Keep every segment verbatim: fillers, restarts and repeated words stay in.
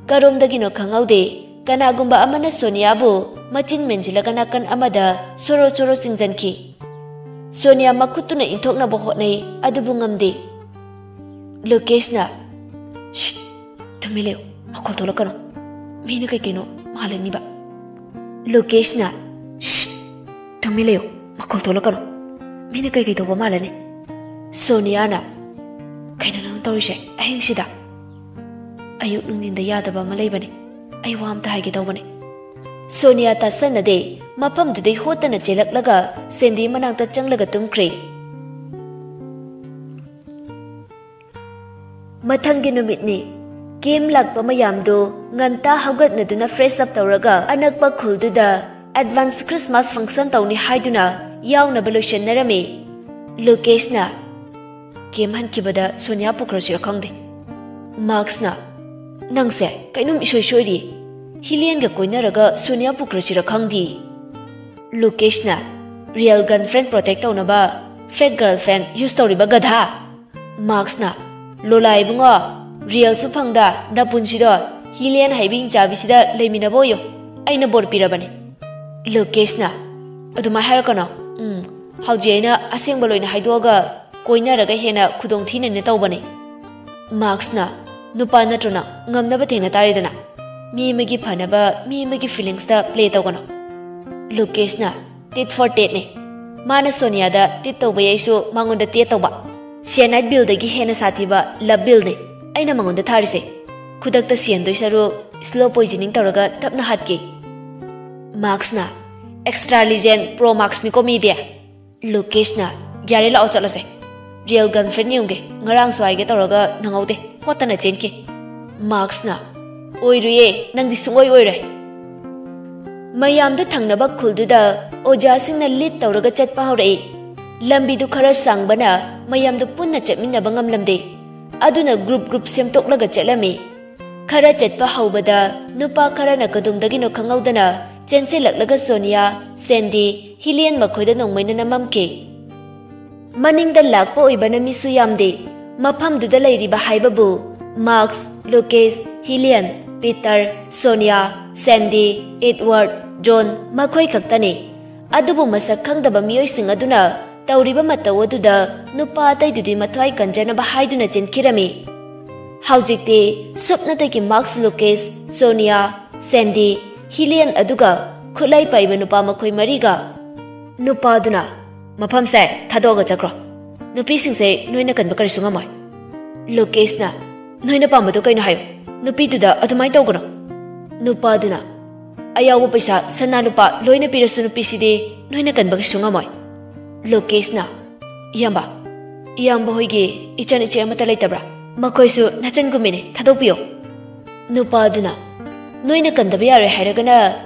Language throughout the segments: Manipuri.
ꯀꯔꯣꯝꯗꯒꯤꯅꯣ ꯈꯪꯍꯧꯗꯦ, ꯀꯅꯥꯒꯨꯝꯕ ꯑꯃꯅ ꯁꯣꯅꯤꯌꯥꯕꯨ ꯃꯆꯤꯟ ꯃꯦꯟꯁꯤꯜꯂꯒ ꯅꯥꯀꯟ ꯑꯃꯗ ꯁꯣꯔꯣ ꯁꯣꯔꯣ ꯆꯤꯡꯁꯤꯟꯈꯤ꯫ ꯁꯣꯅꯤꯌꯥ ꯃꯈꯨꯠꯇꯨꯅ ꯏꯟꯊꯣꯛꯅꯕ ꯍꯣꯠꯅꯩ, ꯑꯗꯨꯕꯨ ꯉꯝꯗꯦ꯫ ꯂꯣꯀꯦꯁꯅ, "ꯁ꯭ꯠ! ꯇꯨꯃꯤꯟ ꯂꯩꯌꯨ, ꯃꯈꯣꯜ ꯊꯣꯛꯂꯛꯀꯅꯨ꯫ ꯃꯤꯅ ꯀꯩ ꯀꯩꯅꯣ ꯃꯥꯜꯂꯅꯤꯕ꯫" ꯂꯣꯀꯦꯁꯅ, "ꯁ꯭ꯠ! ꯇꯨꯃꯤꯟ ꯂꯩꯌꯨ, ꯃꯈꯣꯜ ꯊꯣꯛꯂꯛꯀꯅꯨ꯫ ꯃꯤꯅ ꯀꯩ ꯀꯩ ꯇꯧꯕ ꯃꯥꯜꯂꯅꯤ꯫" ꯁꯣꯅꯤꯌꯥꯅ, "ꯀꯩꯅꯣ ꯅꯪ ꯇꯧꯔꯤꯁꯦ ꯑꯍꯤꯡꯁꯤꯗ?" "ꯑꯌꯨꯛ ꯅꯨꯡꯊꯤꯟꯗ ꯌꯥꯗꯕ ꯑꯃ ꯂꯩꯕꯅꯦ, ꯑꯩ ꯋꯥ ꯑꯝꯇ ꯍꯥꯏꯒꯦ ꯇꯧꯕꯅꯦ꯫" ꯁꯣꯅꯤꯌꯥ ꯇꯥꯁꯟꯅꯗꯦ, ꯃꯐꯝꯗꯨꯗꯩ ꯍꯣꯠꯇꯅ ꯆꯦꯜꯂꯛꯂꯒ ꯁꯦꯟꯗꯤ ꯃꯅꯥꯛꯇ ꯆꯪꯂꯒ ꯇꯨꯝꯈ꯭ꯔꯦ꯫ ꯃꯊꯪꯒꯤ ꯅꯨꯃꯤꯠꯅꯤ꯫ ꯀꯦꯝ ꯂꯥꯛꯄ ꯃꯌꯥꯝꯗꯨ ꯉꯟꯇꯥ ꯍꯧꯒꯠꯅꯗꯨꯅ fresh up ꯇꯧꯔꯒ ꯑꯅꯛꯄ ꯈꯨꯜꯗꯨꯗ advance Christmas function ꯇꯧꯅꯤ ꯍꯥꯏꯗꯨꯅ ꯌꯥꯎꯅꯕ ꯂꯣꯏꯁꯤꯟꯅꯔꯝꯃꯤ꯫ ꯂꯣꯀꯦꯁꯅ, "ꯀꯦꯝ ꯍꯟꯈꯤꯕꯗ ꯁꯣꯅꯤꯌꯥ ꯄꯨꯈ꯭ꯔꯁꯤꯔ ꯈꯪꯗꯦ꯫" ꯃꯥꯔꯛꯁꯅ, "ꯅꯪꯁꯦ ꯀꯩꯅꯣꯝ ꯏꯁꯣꯏ ꯁꯣꯏꯔꯤ꯫ ꯍꯤꯂꯤꯌꯟꯒ ꯀꯣꯏꯅꯔꯒ ꯁꯣꯅꯤꯌꯥ ꯄꯨꯈ꯭ꯔꯁꯤꯔ ꯈꯪꯗꯦ꯫" ꯂꯣꯀꯦꯁꯅ, "Real girlfriend protect ꯇꯧꯅꯕ fake girlfriend use ꯇꯧꯔꯤꯕ, ꯒꯙꯥ!" ꯃꯥꯔꯛꯁꯅ, "ꯂꯣꯂꯥ ꯏꯕꯨꯡꯉꯣ, ꯔꯤꯌꯦꯜꯁꯨ ꯐꯪꯗ ꯅꯄꯨꯟꯁꯤꯗꯣ ꯍꯤꯂꯤꯌꯟ ꯍꯥꯏꯕꯤ ꯍꯤꯡꯆꯥꯕꯤꯁꯤꯗ ꯂꯩꯃꯤꯟꯅꯕ ꯑꯣꯏꯌꯣ, ꯑꯩꯅ ꯕꯣꯔ ꯄꯤꯔꯕꯅꯦ꯫" ꯂꯣꯀꯦꯁꯅ, "ꯑꯗꯨꯃꯥꯏꯅ ꯍꯥꯏꯔꯛꯀꯅꯣ꯫ ꯎꯝ, ꯍꯧꯖꯤꯛ ꯑꯩꯅ ꯑꯁꯦꯡꯕ ꯂꯣꯏꯅ ꯍꯥꯏꯗꯣꯛꯑꯒ ꯀꯣꯏꯅꯔꯒ ꯍꯦꯟꯅ ꯈꯨꯗꯣꯡ ꯊꯤꯅꯅꯦ ꯇꯧꯕꯅꯦ꯫" ꯃꯥꯔꯛꯁꯅ, "ꯅꯨꯄꯥ ꯅꯠꯇ꯭ꯔꯣ ꯅꯪ? ꯉꯝꯅꯕ ꯊꯦꯡꯅ ꯇꯥꯔꯦꯗꯅ꯫ ꯃꯤ ꯑꯃꯒꯤ ꯐꯅꯕ ꯃꯤ ꯑꯃꯒꯤ feelings ꯇ play ꯇꯧꯒꯅꯣ꯫" ꯂꯣꯀꯦꯁꯅ, "Tit for tat ꯅꯦ꯫ ꯃꯥꯅ ꯁꯣꯅꯤꯌꯥꯗ tit ꯇꯧꯕ, ꯑꯩꯁꯨ ꯃꯉꯣꯟꯗ tat ꯇꯧꯕ꯫ Cyanide bill ꯗꯒꯤ ꯍꯦꯟꯅ ꯁꯥꯊꯤꯕ love bill ꯅꯦ ꯑꯩꯅ ꯃꯉꯣꯟꯗ ꯊꯥꯔꯤꯁꯦ꯫ ꯈꯨꯗꯛꯇ ꯁꯤꯍꯟꯗꯣꯏ ꯁꯔꯨꯛ slow poisoning ꯇꯧꯔꯒ ꯇꯞꯅ ꯍꯥꯠꯀꯦ꯫" ꯃꯥꯔꯛꯁꯅ, "Extra legend pro max ꯅꯤꯀꯣ ꯃꯤꯗꯤ꯫" ꯂꯣꯀꯦꯁꯅ, "ꯌꯥꯔꯦ, ꯂꯥꯛꯑꯣ ꯆꯠꯂꯁꯦ꯫ Real girlfriend ꯌꯦꯡꯉꯨꯒꯦ, ꯉꯔꯥꯡꯁꯨ ꯍꯥꯏꯒꯦ ꯇꯧꯔꯒ ꯅꯪꯍꯧꯗꯦ, ꯍꯣꯠꯇꯅ ꯆꯦꯟꯈꯤ꯫" ꯃꯥꯔꯛꯁꯅ, "ꯑꯣꯏꯔꯣꯏꯌꯦ, ꯅꯪꯗꯤ ꯁꯨꯡꯑꯣꯏ ꯑꯣꯏꯔꯣꯏ꯫" ꯃꯌꯥꯝꯗꯨ ꯊꯪꯅꯕ ꯈꯨꯜꯗꯨꯗ ꯑꯣꯖꯥꯁꯤꯡꯅ lead ꯇꯧꯔꯒ ꯆꯠꯄ ꯍꯧꯔꯛꯏ꯫ ꯂꯝꯕꯤꯗꯨ ꯈꯔ ꯁꯥꯡꯕꯅ ꯃꯌꯥꯝꯗꯨ ꯄꯨꯟꯅ ꯆꯠꯃꯤꯟꯅꯕ ꯉꯝꯂꯝꯗꯦ꯫ ꯑꯗꯨꯅ group group ꯁꯦꯝꯗꯣꯛꯂꯒ ꯆꯠꯂꯝꯃꯤ꯫ ꯈꯔ ꯆꯠꯄ ꯍꯧꯕꯗ ꯅꯨꯄꯥ ꯈꯔꯅ ꯀꯗꯣꯝꯗꯒꯤꯅꯣ ꯈꯪꯍꯧꯗꯅ ꯆꯦꯟꯁꯤꯜꯂꯛꯂꯒ ꯁꯣꯅꯤꯌꯥ, ꯁꯦꯟꯗꯤ, ꯍꯤꯂꯤꯌꯟ ꯃꯈꯣꯏꯗ ꯅꯣꯡꯃꯩꯅ ꯅꯝꯃꯝꯈꯤ꯫ ꯃꯅꯤꯡꯗ ꯂꯥꯛꯄ ꯑꯣꯏꯕꯅ ꯃꯤꯁꯨ ꯌꯥꯝꯗꯦ꯫ ꯃꯐꯝꯗꯨꯗ ꯂꯩꯔꯤꯕ ꯍꯥꯏꯕꯕꯨ ꯃꯥꯔꯛꯁ, ꯂꯣꯀꯦꯁ, ꯍꯤꯂꯤꯌꯟ, Peter, Sonia, Sandy, Edward, John ꯃꯈꯣꯏ ꯈꯛꯇꯅꯤ꯫ ꯑꯗꯨꯕꯨ ꯃꯁꯛ ꯈꯪꯗꯕ ꯃꯤꯑꯣꯏꯁꯤꯡ ꯑꯗꯨꯅ ꯇꯧꯔꯤꯕ ꯃꯇꯧ ꯑꯗꯨꯗ ꯅꯨꯄꯥ ꯑꯇꯩꯗꯨꯗꯤ ꯃꯊ꯭ꯋꯥꯏ ꯀꯟꯖꯅꯕ ꯍꯥꯏꯗꯨꯅ ꯆꯦꯟꯈꯤꯔꯝꯃꯤ꯫ ꯍꯧꯖꯤꯛꯇꯤ ꯁꯨꯞꯅꯇꯒꯤ ꯃꯥꯛꯁ ꯂꯨꯀꯦꯁ, ꯁꯣꯅꯤꯌꯥ, ꯁꯦꯟꯗꯤ, ꯍꯤꯂꯤꯌꯟ ꯑꯗꯨꯒ ꯈꯨꯠꯂꯥꯏ ꯄꯥꯏꯕ ꯅꯨꯄꯥ ꯃꯈꯣꯏ ꯃꯔꯤꯒ꯫ ꯅꯨꯄꯥꯗꯨꯅ, "ꯃꯐꯝꯁꯦ ꯊꯥꯗꯣꯛꯑꯒ ꯆꯠꯈ꯭ꯔꯣ꯫ ꯅꯨꯄꯤꯁꯤꯡꯁꯦ ꯅꯣꯏꯅ ꯀꯟꯕ ꯀꯔꯤꯁꯨ ꯉꯝꯃꯣꯏ꯫" ꯂꯨꯀꯦꯁꯅ, "ꯅꯣꯏꯅ ꯄꯥꯝꯕꯗꯣ ꯀꯩꯅꯣ ꯍꯥꯏꯌꯨ꯫ ꯅꯨꯄꯤꯗꯨꯗ ꯑꯗꯨꯃꯥꯏꯅ ꯇꯧꯒꯅꯣ꯫" ꯅꯨꯄꯥꯗꯨꯅ, "ꯑꯌꯥꯎꯕ ꯄꯩꯁꯥ, ꯁꯅꯥ ꯂꯨꯄꯥ ꯂꯣꯏꯅ ꯄꯤꯔꯁꯨ ꯅꯨꯄꯤꯁꯤꯗꯤ ꯅꯣꯏꯅ ꯀꯟꯕ ꯀꯩꯁꯨ ꯉꯝꯃꯣꯏ꯫" ꯂꯨꯀꯦꯁꯅ, "ꯏꯌꯥꯝꯕ, ꯏꯌꯥꯝꯕ ꯍꯣꯏꯒꯤ ꯏꯆꯟ ꯏꯆꯦ ꯑꯃꯠꯇ ꯂꯩꯇꯕ꯭ꯔꯥ? ꯃꯈꯣꯏꯁꯨ ꯅꯆꯟꯒꯨꯝꯕꯤꯅꯤ, ꯊꯥꯗꯣꯛꯄꯤꯌꯣ꯫" ꯅꯨꯄꯥꯗꯨꯅ, "ꯅꯣꯏꯅ ꯀꯟꯗꯕ ꯌꯥꯔꯣꯏ ꯍꯥꯏꯔꯒꯅ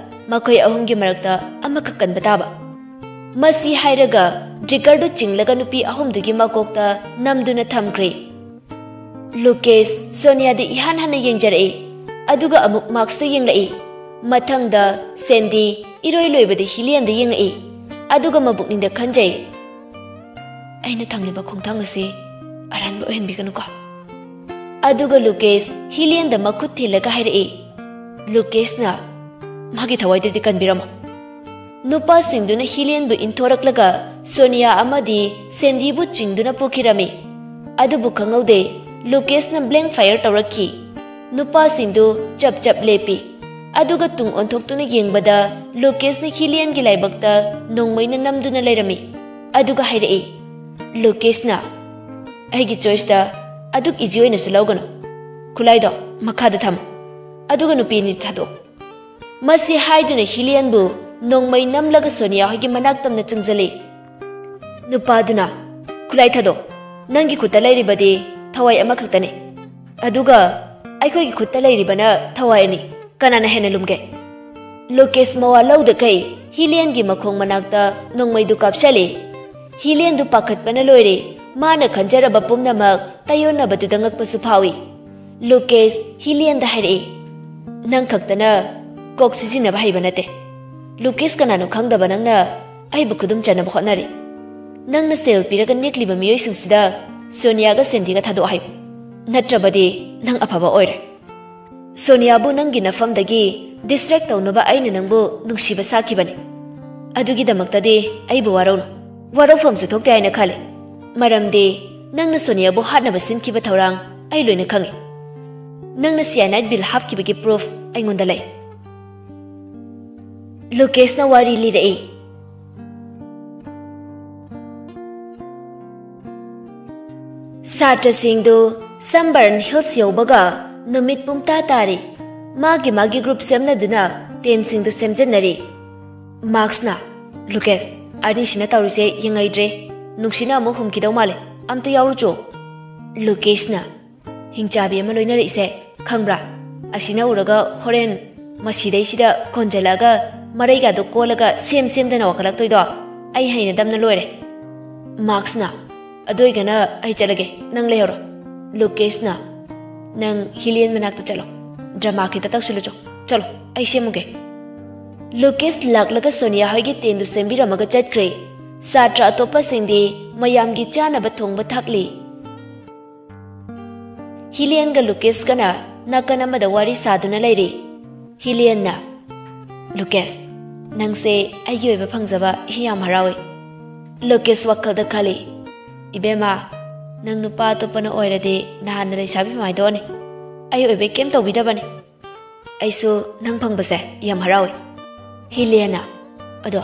ꯃꯈꯣꯏ ꯑꯍꯨꯝꯒꯤ ꯃꯔꯛꯇ ꯑꯃꯈꯛ ꯀꯟꯕ ꯇꯥꯕ꯫" ꯃꯁꯤ ꯍꯥꯏꯔꯒ ꯇ꯭ꯔꯤꯒꯔꯗꯨ ꯆꯤꯡꯂꯒ ꯅꯨꯄꯤ ꯑꯍꯨꯝꯗꯨꯒꯤ ꯃꯀꯣꯛꯇ ꯅꯝꯗꯨꯅ ꯊꯝꯈ꯭ꯔꯦ꯫ ꯂꯨꯀꯦꯁ ꯁꯣꯅꯤꯌꯥꯗ ꯏꯍꯥꯟ ꯍꯥꯟꯅ ꯌꯦꯡꯖꯔꯛꯏ, ꯑꯗꯨꯒ ꯑꯃꯨꯛ ꯃꯥꯛꯁꯇ ꯌꯦꯡꯂꯛꯏ꯫ ꯃꯊꯪꯗ ꯁꯦꯟꯗꯤ ꯏꯔꯣꯏ ꯂꯣꯏꯕꯗ ꯍꯤꯂꯤꯌꯟꯗ ꯌꯦꯡꯉꯛꯏ, ꯑꯗꯨꯒ ꯃꯕꯨꯛꯅꯤꯡꯗ ꯈꯟꯖꯩ, "ꯑꯩꯅ ꯊꯝꯂꯤꯕ ꯈꯣꯡꯊꯥꯡ ꯑꯁꯤ ꯑꯔꯥꯟꯕ ꯑꯣꯏꯍꯟꯕꯤꯒꯅꯨꯀꯣ꯫" ꯑꯗꯨꯒ ꯂꯨꯀꯦꯁ ꯍꯤꯂꯤꯌꯟꯗ ꯃꯈꯨꯠ ꯊꯤꯜꯂꯒ ꯍꯥꯏꯔꯛꯏ꯫ ꯂꯨꯀꯦꯁꯅ, "ꯃꯥꯒꯤ ꯊꯋꯥꯏꯗꯨꯗꯤ ꯀꯟꯕꯤꯔꯝꯃꯣ꯫" ꯅꯨꯄꯥꯁꯤꯡꯗꯨꯅ ꯍꯤꯂꯤꯌꯟꯕꯨ ꯏꯟꯊꯣꯔꯛꯂꯒ ꯁꯣꯅꯤꯌꯥ ꯑꯃꯗꯤ ꯁꯦꯟꯗꯤꯕꯨ ꯆꯤꯡꯗꯨꯅ ꯄꯨꯈꯤꯔꯝꯃꯤ꯫ ꯑꯗꯨꯕꯨ ꯈꯪꯍꯧꯗꯦ, ꯂꯨꯀꯦꯁꯅ ꯕ꯭ꯂꯦꯡ ꯐꯥꯌꯔ ꯇꯧꯔꯛꯈꯤ꯫ ꯅꯨꯄꯥꯁꯤꯡꯗꯨ ꯆꯞ ꯆꯞ ꯂꯦꯞꯄꯤ꯫ ꯑꯗꯨꯒ ꯇꯨꯡ ꯑꯣꯟꯊꯣꯛꯇꯨꯅ ꯌꯦꯡꯕꯗ ꯂꯨꯀꯦꯁꯅ ꯍꯤꯂꯤꯌꯟꯒꯤ ꯂꯥꯏꯕꯛꯇ ꯅꯣꯡꯃꯩꯅ ꯅꯝꯗꯨꯅ ꯂꯩꯔꯝꯃꯤ꯫ ꯑꯗꯨꯒ ꯍꯥꯏꯔꯛꯏ, ꯂꯨꯀꯦꯁꯅ, "ꯑꯩꯒꯤ ꯆꯣꯏꯁꯇ ꯑꯗꯨꯛ ꯏꯖꯤ ꯑꯣꯏꯅꯁꯨ ꯂꯧꯒꯅꯨ꯫ ꯈꯨꯠꯂꯥꯏꯗꯣ ꯃꯈꯥꯗ ꯊꯝꯃꯨ, ꯑꯗꯨꯒ ꯅꯨꯄꯤ ꯑꯅꯤꯗꯨ ꯊꯥꯗꯣꯛꯎ꯫" ꯃꯁꯤ ꯍꯥꯏꯗꯨꯅ ꯍꯤꯂꯤꯌꯟꯕꯨ ꯅꯣꯡꯃꯩ ꯅꯝꯂꯒ ꯁꯣꯅꯤꯌꯥ ꯍꯣꯏꯒꯤ ꯃꯅꯥꯛ ꯇꯝꯅ ꯆꯪꯖꯜꯂꯤ꯫ ꯅꯨꯄꯥꯗꯨꯅ, "ꯈꯨꯠꯂꯥꯏ ꯊꯥꯗꯣꯛ꯫ ꯅꯪꯒꯤ ꯈꯨꯠꯇ ꯂꯩꯔꯤꯕꯗꯤ ꯊꯋꯥꯏ ꯑꯃꯈꯛꯇꯅꯤ, ꯑꯗꯨꯒ ꯑꯩꯈꯣꯏꯒꯤ ꯈꯨꯠꯇ ꯂꯩꯔꯤꯕꯅ ꯊꯋꯥꯏ ꯑꯅꯤ꯫ ꯀꯅꯥꯅ ꯍꯦꯟꯅ ꯂꯨꯝꯒꯦ?" ꯂꯨꯀꯦꯁ ꯃꯋꯥ ꯂꯧꯗꯈꯩ ꯍꯤꯂꯤꯌꯟꯒꯤ ꯃꯈꯣꯡ ꯃꯅꯥꯛꯇ ꯅꯣꯡꯃꯩꯗꯨ ꯀꯥꯞꯁꯜꯂꯤ꯫ ꯍꯤꯂꯤꯌꯟꯗꯨ ꯄꯥꯈꯠꯄꯅ ꯂꯣꯏꯔꯦ꯫ ꯃꯥꯅ ꯈꯟꯖꯔꯕ ꯄꯨꯝꯅꯃꯛ ꯇꯥꯏꯌꯣꯟꯅꯕꯗꯨꯗ ꯉꯛꯄꯁꯨ ꯐꯥꯎꯏ꯫ ꯂꯨꯀꯦꯁ ꯍꯤꯂꯤꯌꯟꯗ ꯍꯥꯏꯔꯛꯏ, "ꯅꯪ ꯈꯛꯇꯅ ꯀꯣꯛ ꯁꯤꯖꯤꯟꯅꯕ ꯍꯩꯕ ꯅꯠꯇꯦ꯫ ꯂꯨꯀꯦꯁ ꯀꯅꯥꯅꯣ ꯈꯪꯗꯕ ꯅꯪꯅ ꯑꯩꯕꯨ ꯈꯨꯗꯨꯝ ꯆꯟꯅꯕ ꯍꯣꯠꯅꯔꯤ꯫ ꯅꯪꯅ ꯁꯦꯜ ꯄꯤꯔꯒ ꯅꯦꯛꯂꯤꯕ ꯃꯤꯑꯣꯏꯁꯤꯡꯁꯤꯗ ꯁꯣꯅꯤꯌꯥꯒ ꯁꯦꯟꯗꯤꯒ ꯊꯥꯗꯣꯛꯑꯣ ꯍꯥꯏꯌꯨ, ꯅꯠꯇ꯭ꯔꯕꯗꯤ ꯅꯪ ꯑꯐꯕ ꯑꯣꯏꯔꯣꯏ꯫" ꯁꯣꯅꯤꯌꯥꯕꯨ ꯅꯪꯒꯤ ꯅꯐꯝꯗꯒꯤ distract ꯇꯧꯅꯕ ꯑꯩꯅ ꯅꯪꯕꯨ ꯅꯨꯡꯁꯤꯕ ꯁꯥꯈꯤꯕꯅꯤ꯫ ꯑꯗꯨꯒꯤꯗꯃꯛꯇꯗꯤ ꯑꯩꯕꯨ ꯋꯥꯔꯧꯅꯨ꯫ ꯋꯥꯔꯧꯐꯝꯁꯨ ꯊꯣꯛꯇꯦ ꯍꯥꯏꯅ ꯈꯜꯂꯤ꯫ ꯃꯔꯝꯗꯤ ꯅꯪꯅ ꯁꯣꯅꯤꯌꯥꯕꯨ ꯍꯥꯠꯅꯕ ꯁꯤꯟꯈꯤꯕ ꯊꯧꯔꯥꯡ ꯑꯩ ꯂꯣꯏꯅ ꯈꯪꯏ꯫ ꯅꯪꯅ cyanide bill ꯍꯥꯞꯈꯤꯕꯒꯤ proof ꯑꯩꯉꯣꯟꯗ ꯂꯩ꯫ ꯂꯨꯀꯦꯁꯅ ꯋꯥꯔꯤ ꯂꯤꯔꯛꯏ꯫ ꯁꯥꯇ꯭ꯔꯁꯤꯡꯗꯨ Sunburn Hills ꯌꯧꯕꯒ ꯅꯨꯃꯤꯠ ꯄꯨꯡꯇꯥ ꯇꯥꯔꯤ꯫ ꯃꯥꯒꯤ ꯃꯥꯒꯤ group ꯁꯦꯝꯅꯗꯨꯅ tent ꯁꯤꯡꯗꯨ ꯁꯦꯝꯖꯤꯟꯅꯔꯤ꯫ ꯃꯥꯔꯛꯁꯅ, "ꯂꯨꯀꯦꯁ, ꯑꯅꯤꯁꯤꯅ ꯇꯧꯔꯤꯁꯦ ꯌꯦꯡꯉꯩꯗ꯭ꯔꯦ꯫ ꯅꯨꯡꯁꯤꯠꯅ ꯑꯃꯨꯛ ꯍꯨꯝꯈꯤꯗꯧ ꯃꯥꯜꯂꯦ꯫ ꯑꯝꯇ ꯌꯥꯎꯔꯨꯆꯣ꯫" ꯂꯨꯀꯦꯁꯅ, "ꯍꯤꯡꯆꯥꯕꯤ ꯑꯃ ꯂꯣꯏꯅꯔꯛꯏꯁꯦ ꯈꯪꯕ꯭ꯔꯥ? ꯑꯁꯤꯅ ꯎꯔꯒ ꯍꯣꯔꯦꯟ ꯃꯁꯤꯗꯩꯁꯤꯗ ꯀꯣꯟꯖꯜꯂꯛꯑꯒ ꯃꯔꯩꯒꯥꯗꯣ ꯀꯣꯜꯂꯒ ꯁꯦꯝ ꯁꯦꯝꯗꯅ ꯋꯥꯈꯠꯂꯛꯇꯣꯏꯗꯣ ꯑꯩ ꯍꯩꯅꯗꯕꯅ ꯂꯣꯏꯔꯦ꯫" ꯃꯥꯔꯛꯁꯅ, "ꯑꯗꯨ ꯑꯣꯏꯒꯅ ꯑꯩ ꯆꯠꯂꯒꯦ, ꯅꯪ ꯂꯩꯍꯧꯔꯣ꯫" ꯂꯨꯀꯦꯁꯅ, "ꯅꯪ ꯍꯤꯂꯤꯌꯟ ꯃꯅꯥꯛꯇ ꯆꯠꯂꯣ꯫ ꯗ꯭ꯔꯃꯥ ꯈꯤꯇ ꯇꯧꯁꯤꯜꯂꯨꯆꯣ꯫ ꯆꯠꯂꯣ, ꯑꯩ ꯁꯦꯝꯃꯨꯒꯦ꯫" ꯂꯨꯀꯦꯁ ꯂꯥꯛꯂꯒ ꯁꯣꯅꯤꯌꯥ ꯍꯣꯏꯒꯤ tent ꯗꯨ ꯁꯦꯝꯕꯤꯔꯝꯃꯒ ꯆꯠꯈ꯭ꯔꯦ꯫ ꯁꯥꯇ꯭ꯔ ꯑꯇꯣꯞꯄꯁꯤꯡꯗꯤ ꯃꯌꯥꯝꯒꯤ ꯆꯥꯅꯕ ꯊꯣꯡꯕ ꯊꯥꯛꯂꯤ꯫ ꯍꯤꯂꯤꯌꯟꯒ ꯂꯨꯀꯦꯁꯀꯅ ꯅꯥꯀꯟ ꯑꯃꯗ ꯋꯥꯔꯤ ꯁꯥꯗꯨꯅ ꯂꯩꯔꯤ꯫ ꯍꯤꯂꯤꯌꯟꯅ, "ꯂꯨꯀꯦꯁ, ꯅꯪꯁꯦ ꯑꯩꯒꯤ ꯑꯣꯏꯕ ꯐꯪꯖꯕ ꯑꯩ ꯌꯥꯝ ꯍꯔꯥꯎꯏ꯫" ꯂꯨꯀꯦꯁ ꯋꯥꯈꯜꯗ ꯈꯜꯂꯤ, "ꯏꯕꯦꯝꯃ, ꯅꯪ ꯅꯨꯄꯥ ꯑꯇꯣꯞꯄꯅ ꯑꯣꯏꯔꯗꯤ ꯅꯍꯥꯟꯅ ꯂꯩꯁꯥꯕꯤ ꯐꯝꯍꯥꯏꯗꯣꯛꯑꯅꯤ꯫ ꯑꯩ ꯑꯣꯏꯕꯩ ꯀꯩꯝ ꯇꯧꯕꯤꯗꯕꯅꯤ꯫ ꯑꯩꯁꯨ ꯅꯪ ꯐꯪꯕꯁꯦ ꯌꯥꯝ ꯍꯔꯥꯎꯏ꯫" ꯍꯤꯂꯤꯌꯟꯅ, "ꯑꯗꯣ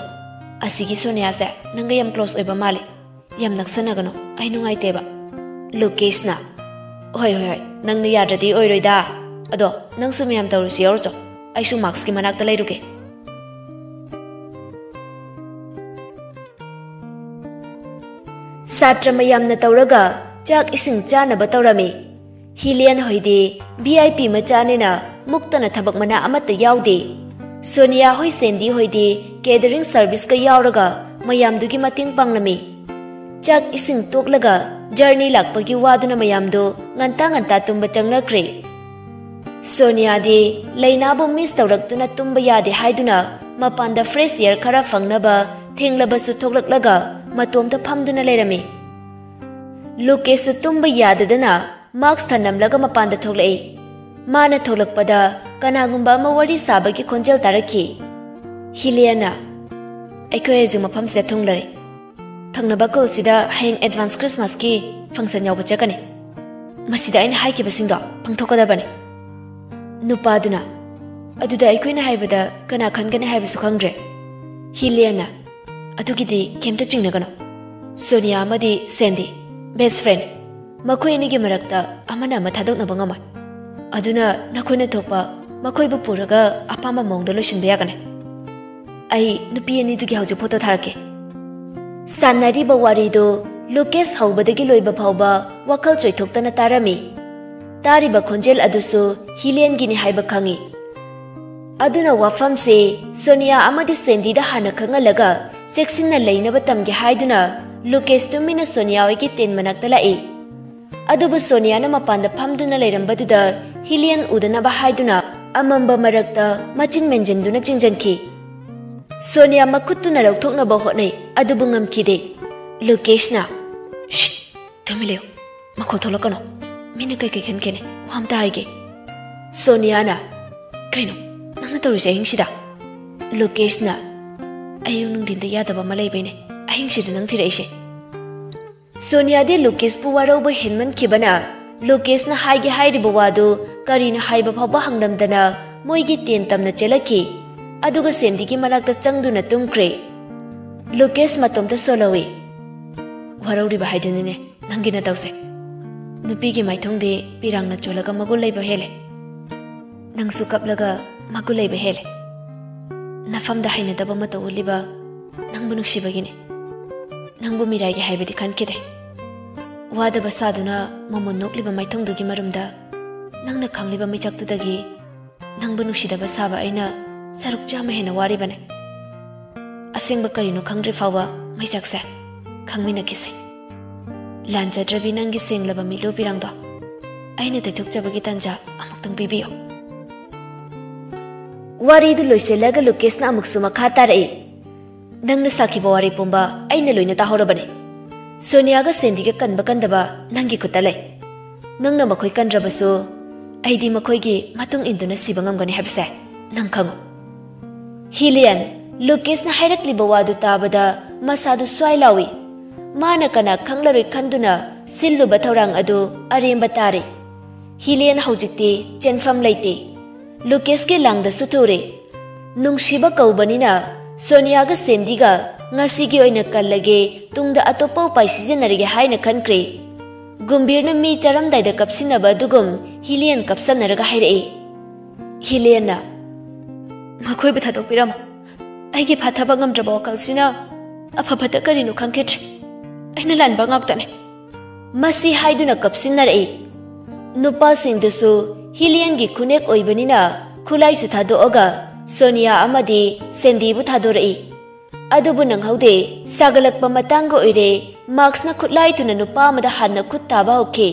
ꯑꯁꯤꯒꯤ ꯁꯣꯅꯤꯌꯥꯁꯦ ꯅꯪꯒ ꯌꯥꯝ close ꯑꯣꯏꯕ ꯃꯥꯜꯂꯤ꯫ ꯌꯥꯝ ꯅꯛꯁꯟꯅꯒꯅꯨ, ꯑꯩ ꯅꯨꯡꯉꯥꯏꯇꯦꯕ꯫" ꯂꯨꯀꯦꯁꯅ, "ꯍꯣꯏ, ꯍꯣꯏ, ꯍꯣꯏ, ꯅꯪꯅ ꯌꯥꯗ꯭ꯔꯗꯤ ꯑꯣꯏꯔꯣꯏꯗ꯫ ꯑꯗꯣ ꯅꯪꯁꯨ ꯃꯌꯥꯝ ꯇꯧꯔꯤꯁꯤ ꯌꯥꯎꯔꯨꯆꯣ, ꯑꯩꯁꯨ ꯃꯥꯔꯛꯁꯀꯤ ꯃꯅꯥꯛꯇ ꯂꯩꯔꯨꯒꯦ꯫" ꯁꯥꯇ꯭ꯔ ꯃꯌꯥꯝꯅ ꯇꯧꯔꯒ ꯆꯥꯛ ꯏꯁꯤꯡ ꯆꯥꯅꯕ ꯇꯧꯔꯝꯃꯤ꯫ ꯍꯤꯂꯤꯌꯟ ꯍꯣꯏꯗꯤ V I P ꯃꯆꯥꯅꯤꯅ ꯃꯨꯛꯇꯅ ꯊꯕꯛ ꯃꯅꯥ ꯑꯃꯠꯇ ꯌꯥꯎꯗꯦ꯫ ꯁꯣꯅꯤꯌꯥ ꯍꯣꯏ, ꯁꯦꯟꯗꯤ ꯍꯣꯏꯗꯤ catering service ꯀ ꯌꯥꯎꯔꯒ ꯃꯌꯥꯝꯗꯨꯒꯤ ꯃꯇꯦꯡ ꯄꯥꯡꯂꯝꯃꯤ꯫ ꯆꯥꯛ ꯏꯁꯤꯡ ꯇꯣꯛꯂꯒ journey ꯂꯥꯛꯄꯒꯤ ꯋꯥꯗꯨꯅ ꯃꯌꯥꯝꯗꯨ ꯉꯟꯇꯥ ꯉꯟꯇꯥ ꯇꯨꯝꯕ ꯆꯪꯅꯈ꯭ꯔꯦ꯫ ꯁꯣꯅꯤꯌꯥꯗꯤ ꯂꯩꯅꯥꯕꯨ miss ꯇꯧꯔꯛꯇꯨꯅ ꯇꯨꯝꯕ ꯌꯥꯗꯦ ꯍꯥꯏꯗꯨꯅ ꯃꯄꯥꯟꯗ fresh air ꯈꯔ ꯐꯪꯅꯕ ꯊꯦꯡꯂꯕꯁꯨ ꯊꯣꯛꯂꯛꯂꯒ ꯃꯇꯣꯝꯇ ꯐꯝꯗꯨꯅ ꯂꯩꯔꯝꯃꯤ꯫ ꯂꯨꯀꯦꯁꯁꯨ ꯇꯨꯝꯕ ꯌꯥꯗꯗꯅ mask ꯊꯅꯝꯂꯒ ꯃꯄꯥꯟꯗ ꯊꯣꯛꯂꯛꯏ꯫ ꯃꯥꯅ ꯊꯣꯛꯂꯛꯄꯗ ꯀꯅꯥꯒꯨꯝꯕ ꯑꯃ ꯋꯥꯔꯤ ꯁꯥꯕꯒꯤ ꯈꯣꯟꯖꯦꯜ ꯇꯥꯔꯛꯈꯤ꯫ ꯍꯤꯂꯤꯌꯟꯅ, "ꯑꯩꯈꯣꯏ ꯍꯧꯖꯤꯛ ꯃꯐꯝꯁꯤꯗ ꯊꯨꯡꯂꯔꯦ꯫ ꯊꯪꯅꯕ ꯀꯣꯜꯁꯤꯗ ꯍꯌꯦꯡ ꯑꯦꯗꯚꯥꯟꯁ ꯈ꯭ꯔꯤꯁꯃꯥꯁꯀꯤ ꯐꯪꯁꯟ ꯌꯥꯎꯕ ꯆꯠꯀꯅꯤ꯫ ꯃꯁꯤꯗ ꯑꯩꯅ ꯍꯥꯏꯈꯤꯕꯁꯤꯡꯗꯣ ꯄꯥꯡꯊꯣꯛꯀꯗꯕꯅꯤ꯫" ꯅꯨꯄꯥꯗꯨꯅ, "ꯑꯗꯨꯗ ꯑꯩꯈꯣꯏꯅ ꯍꯥꯏꯕꯗ ꯀꯅꯥ ꯈꯟꯒꯅꯤ ꯍꯥꯏꯕꯁꯨ ꯈꯪꯗ꯭ꯔꯦ꯫" ꯍꯤꯂꯤꯌꯟꯅ, "ꯑꯗꯨꯒꯤꯗꯤ ꯀꯩꯝꯇ ꯆꯤꯡꯅꯒꯅꯨ꯫ ꯁꯣꯅꯤꯌꯥ ꯑꯃꯗꯤ ꯁꯦꯟꯗꯤ ꯕꯦꯁ ꯐ꯭ꯔꯦꯟ꯫ ꯃꯈꯣꯏ ꯑꯅꯤꯒꯤ ꯃꯔꯛꯇ ꯑꯃꯅ ꯑꯃ ꯊꯥꯗꯣꯛꯅꯕ ꯉꯝꯃꯣꯏ꯫ ꯑꯗꯨꯅ ꯅꯈꯣꯏꯅ ꯊꯣꯛꯄ ꯃꯈꯣꯏꯕꯨ ꯄꯨꯔꯒ ꯑꯄꯥꯝꯕ ꯃꯑꯣꯡꯗ ꯂꯣꯏꯁꯤꯟꯕ ꯌꯥꯒꯅꯤ꯫ ꯑꯩ ꯅꯨꯄꯤ ꯑꯅꯤꯗꯨꯒꯤ ꯍꯧꯖꯤꯛ ꯐꯣꯇꯣ ꯊꯥꯔꯛꯀꯦ꯫" ꯁꯥꯟꯅꯔꯤꯕ ꯋꯥꯔꯤꯗꯨ ꯂꯨꯀꯦꯁ ꯍꯧꯕꯗꯒꯤ ꯂꯣꯏꯕ ꯐꯥꯎꯕ ꯋꯥꯈꯜ ꯆꯣꯏꯊꯣꯛꯇꯅ ꯇꯥꯔꯝꯃꯤ꯫ ꯇꯥꯔꯤꯕ ꯈꯣꯟꯖꯦꯜ ꯑꯗꯨꯁꯨ ꯍꯤꯂꯤꯌꯟꯒꯤꯅꯤ ꯍꯥꯏꯕ ꯈꯪꯏ꯫ ꯑꯗꯨꯅ ꯋꯥꯐꯝꯁꯤ ꯁꯣꯅꯤꯌꯥ ꯑꯃꯗꯤ ꯁꯦꯟꯗꯤꯗ ꯍꯥꯟꯅ ꯈꯪꯍꯜꯂꯒ ꯆꯦꯛꯁꯤꯟꯅ ꯂꯩꯅꯕ ꯇꯝꯒꯦ ꯍꯥꯏꯗꯨꯅ ꯂꯨꯀꯦꯁ ꯇꯨꯃꯤꯟꯅ ꯁꯣꯅꯤꯌꯥ ꯍꯣꯏꯒꯤ ꯇꯦꯟ ꯃꯅꯥꯛꯇ ꯂꯥꯛꯏ꯫ ꯑꯗꯨꯕꯨ ꯁꯣꯅꯤꯌꯥꯅ ꯃꯄꯥꯟꯗ ꯐꯝꯗꯨꯅ ꯂꯩꯔꯝꯕꯗꯨꯗ ꯍꯤꯂꯤꯌꯟ ꯎꯗꯅꯕ ꯍꯥꯏꯗꯨꯅ ꯑꯃꯝꯕ ꯃꯔꯛꯇ ꯃꯆꯤꯟ ꯃꯦꯟꯖꯤꯟꯗꯨꯅ ꯆꯤꯡꯖꯟꯈꯤ꯫ ꯁꯣꯅꯤꯌꯥ ꯃꯈꯨꯠꯇꯨꯅ ꯂꯧꯊꯣꯛꯅꯕ ꯍꯣꯠꯅꯩ, ꯑꯗꯨꯕꯨ ꯉꯝꯈꯤꯗꯦ꯫ ꯂꯨꯀꯦꯁꯅ, "ꯁꯤꯠ, ꯇꯨꯃꯤꯟ ꯂꯩꯌꯨ, ꯃꯈꯣꯜ ꯊꯣꯛꯂꯛꯀꯅꯨ꯫ ꯃꯤꯅ ꯀꯩ ꯀꯩ ꯈꯟꯒꯦꯅꯦ, ꯋꯥ ꯑꯝꯇ ꯍꯥꯏꯒꯦ꯫" ꯁꯣꯅꯤꯌꯥꯅ, "ꯀꯩꯅꯣ ꯅꯪꯅ ꯇꯧꯔꯤꯁꯦ ꯑꯍꯤꯡꯁꯤꯗ?" ꯂꯨꯀꯦꯁꯅ, "ꯑꯌꯨꯛ ꯅꯨꯡꯊꯤꯟꯗ ꯌꯥꯗꯕ ꯑꯃ ꯂꯩꯕꯩꯅꯦ ꯑꯍꯤꯡꯁꯤꯗ ꯅꯪ ꯊꯤꯔꯛꯏꯁꯦ꯫" ꯁꯣꯅꯤꯌꯥꯗꯤ ꯂꯨꯀꯦꯁꯄꯨ ꯋꯥꯔꯧꯕ ꯍꯦꯟꯃꯟꯈꯤꯕꯅ ꯂꯨꯀꯦꯁꯅ ꯍꯥꯏꯒꯦ ꯍꯥꯏꯔꯤꯕ ꯋꯥꯗꯨ ꯀꯔꯤꯅꯣ ꯍꯥꯏꯕ ꯐꯥꯎꯕ ꯍꯪꯂꯝꯗꯅ ꯃꯣꯏꯒꯤ ꯇꯦꯟ ꯇꯝꯅ ꯆꯦꯜꯂꯛꯈꯤ꯫ ꯑꯗꯨꯒ ꯁꯦꯟꯗꯤꯒꯤ ꯃꯅꯥꯛꯇ ꯆꯪꯗꯨꯅ ꯇꯨꯝꯈ꯭ꯔꯦ꯫ ꯂꯨꯀꯦꯁ ꯃꯇꯣꯝꯇ ꯁꯣꯜꯍꯧꯏ꯫ "ꯋꯥꯔꯧꯔꯤꯕ ꯍꯥꯏꯗꯨꯅꯤꯅꯦ ꯅꯪꯒꯤ ꯅꯇꯧꯁꯦ꯫ ꯅꯨꯄꯤꯒꯤ ꯃꯥꯏꯊꯣꯡꯗꯤ ꯄꯤꯔꯥꯡꯅ ꯆꯣꯜꯂꯒ ꯃꯒꯨꯟ ꯂꯩꯕ ꯍꯦꯜꯂꯦ꯫ ꯅꯪꯁꯨ ꯀꯞꯂꯒ ꯃꯒꯨꯟ ꯂꯩꯕ ꯍꯦꯜꯂꯦ꯫ ꯅꯐꯝꯗ ꯍꯩꯅꯗꯕ ꯃꯇꯧ ꯎꯠꯂꯤꯕ ꯅꯪꯕꯨ ꯅꯨꯡꯁꯤꯕꯒꯤꯅꯦ꯫ ꯅꯪꯕꯨ ꯃꯤꯔꯥꯏꯒꯦ ꯍꯥꯏꯕꯗꯤ ꯈꯟꯈꯤꯗꯦ꯫ ꯋꯥꯗꯕ ꯁꯥꯗꯨꯅ ꯃꯃꯣꯟ ꯅꯣꯛꯂꯤꯕ ꯃꯥꯏꯊꯣꯡꯗꯨꯒꯤ ꯃꯔꯨꯝꯗ ꯅꯪꯅ ꯈꯪꯂꯤꯕ ꯃꯩꯆꯥꯛꯇꯨꯗꯒꯤ ꯅꯪꯕꯨ ꯅꯨꯡꯁꯤꯗꯕ ꯁꯥꯕ ꯑꯩꯅ ꯁꯔꯨꯛ ꯆꯥꯝꯃ ꯍꯦꯟꯅ ꯋꯥꯔꯤꯕꯅꯦ꯫ ꯑꯁꯦꯡꯕ ꯀꯔꯤꯅꯣ ꯈꯪꯗ꯭ꯔꯤ ꯐꯥꯎꯕ ꯃꯩꯆꯥꯛꯁꯦ ꯈꯪꯃꯤꯟꯅꯈꯤꯁꯦ꯫ ꯂꯥꯟꯖꯗ꯭ꯔꯕꯤ ꯅꯪꯒꯤ ꯁꯦꯡꯂꯕ ꯃꯤꯠꯂꯨ ꯄꯤꯔꯥꯡꯗꯣ ꯑꯩꯅ ꯇꯩꯊꯣꯛꯆꯕꯒꯤ ꯇꯥꯟꯖꯥ ꯑꯃꯨꯛꯇꯪ ꯄꯤꯕꯤꯌꯨ꯫" ꯋꯥꯔꯤꯗꯨ ꯂꯣꯏꯁꯤꯜꯂꯒ ꯂꯨꯀꯦꯁꯅ ꯑꯃꯨꯛꯁꯨ ꯃꯈꯥ ꯇꯥꯔꯛꯏ, "ꯅꯪꯅ ꯁꯥꯈꯤꯕ ꯋꯥꯔꯤ ꯄꯨꯝꯕ ꯑꯩꯅ ꯂꯣꯏꯅ ꯇꯥꯍꯧꯔꯕꯅꯤ꯫ ꯁꯣꯅꯤꯌꯥꯒ ꯁꯦꯟꯗꯤꯒ ꯀꯟꯕ ꯀꯟꯗꯕ ꯅꯪꯒꯤ ꯈꯨꯠꯇ ꯂꯩ꯫ ꯅꯪꯅ ꯃꯈꯣꯏ ꯀꯟꯗ꯭ꯔꯕꯁꯨ ꯑꯩꯗꯤ ꯃꯈꯣꯏꯒꯤ ꯃꯇꯨꯡ ꯏꯟꯗꯨꯅ ꯁꯤꯕ ꯉꯝꯒꯅꯤ ꯍꯥꯏꯕꯁꯦ ꯅꯪ ꯈꯪꯉꯨ꯫ ꯍꯤꯂꯤꯌꯟ, ꯂꯨꯀꯦꯁꯅ ꯍꯥꯏꯔꯛꯂꯤꯕ ꯋꯥꯗꯨ ꯇꯥꯕꯗ ꯃꯁꯥꯗꯨ ꯁ꯭ꯋꯥꯏ ꯂꯥꯎꯏ꯫ ꯃꯥꯅ ꯀꯅꯥ ꯈꯪꯂꯔꯣꯏ ꯈꯟꯗꯨꯅ ꯁꯤꯜꯂꯨꯕ ꯊꯧꯔꯥꯡ ꯑꯗꯨ ꯑꯔꯦꯝꯕ ꯇꯥꯔꯦ꯫ ꯍꯤꯂꯤꯌꯟ ꯍꯧꯖꯤꯛꯇꯤ ꯆꯦꯟꯐꯝ ꯂꯩꯇꯦ꯫ ꯂꯨꯀꯦꯁꯀꯤ ꯂꯥꯡꯗꯁꯨ ꯊꯨꯔꯦ꯫ ꯅꯨꯡꯁꯤꯕ ꯀꯧꯕꯅꯤꯅ ꯁꯣꯅꯤꯌꯥꯒ ꯁꯦꯟꯗꯤꯒ ꯉꯁꯤꯒꯤ ꯑꯣꯏꯅ ꯀꯜꯂꯒꯦ, ꯇꯨꯡꯗ ꯑꯇꯣꯞꯄ ꯎꯄꯥꯏ ꯁꯤꯖꯤꯟꯅꯔꯒꯦ ꯍꯥꯏꯅ ꯈꯟꯈ꯭ꯔꯦ꯫ ꯒꯨꯝꯕꯤꯔꯅ ꯃꯤ ꯆꯥꯔꯝꯗꯥꯏꯗ ꯀꯞꯁꯤꯟꯅꯕ ꯑꯗꯨꯒꯨꯝ ꯍꯤꯂꯤꯌꯟ ꯀꯞꯁꯟꯅꯔꯒ ꯍꯥꯏꯔꯛꯏ꯫ ꯍꯤꯂꯤꯌꯟꯅ, "ꯃꯈꯣꯏꯕꯨ ꯊꯥꯗꯣꯛꯄꯤꯔꯝꯃꯣ꯫ ꯑꯩꯒꯤ ꯐꯥꯊꯕ ꯉꯝꯗ꯭ꯔꯕ ꯋꯥꯈꯜꯁꯤꯅ ꯑꯐ ꯐꯠꯇ ꯀꯔꯤꯅꯣ ꯈꯪꯈꯤꯗ꯭ꯔꯦ꯫ ꯑꯩꯅ ꯂꯥꯟꯕ ꯉꯥꯛꯇꯅꯦ꯫" ꯃꯁꯤ ꯍꯥꯏꯗꯨꯅ ꯀꯞꯁꯤꯟꯅꯔꯛꯏ꯫ ꯅꯨꯄꯥꯁꯤꯡꯗꯨꯁꯨ ꯍꯤꯂꯤꯌꯟꯒꯤ ꯈꯨꯅꯦꯛ ꯑꯣꯏꯕꯅꯤꯅ ꯈꯨꯠꯂꯥꯏꯁꯨ ꯊꯥꯗꯣꯛꯑꯒ ꯁꯣꯅꯤꯌꯥ ꯑꯃꯗꯤ ꯁꯦꯟꯗꯤꯕꯨ ꯊꯥꯗꯣꯔꯛꯏ꯫ ꯑꯗꯨꯕꯨ ꯅꯪꯍꯧꯗꯦ, ꯁꯥꯒꯠꯂꯛꯄ ꯃꯇꯥꯡꯒ ꯑꯣꯏꯔꯦ꯫ ꯃꯥꯛꯁꯅ ꯈꯨꯠꯂꯥꯏ ꯊꯨꯅ ꯅꯨꯄꯥ ꯑꯃꯗ ꯍꯥꯟꯅ ꯈꯨꯠ ꯊꯥꯕ ꯍꯧꯈꯤ꯫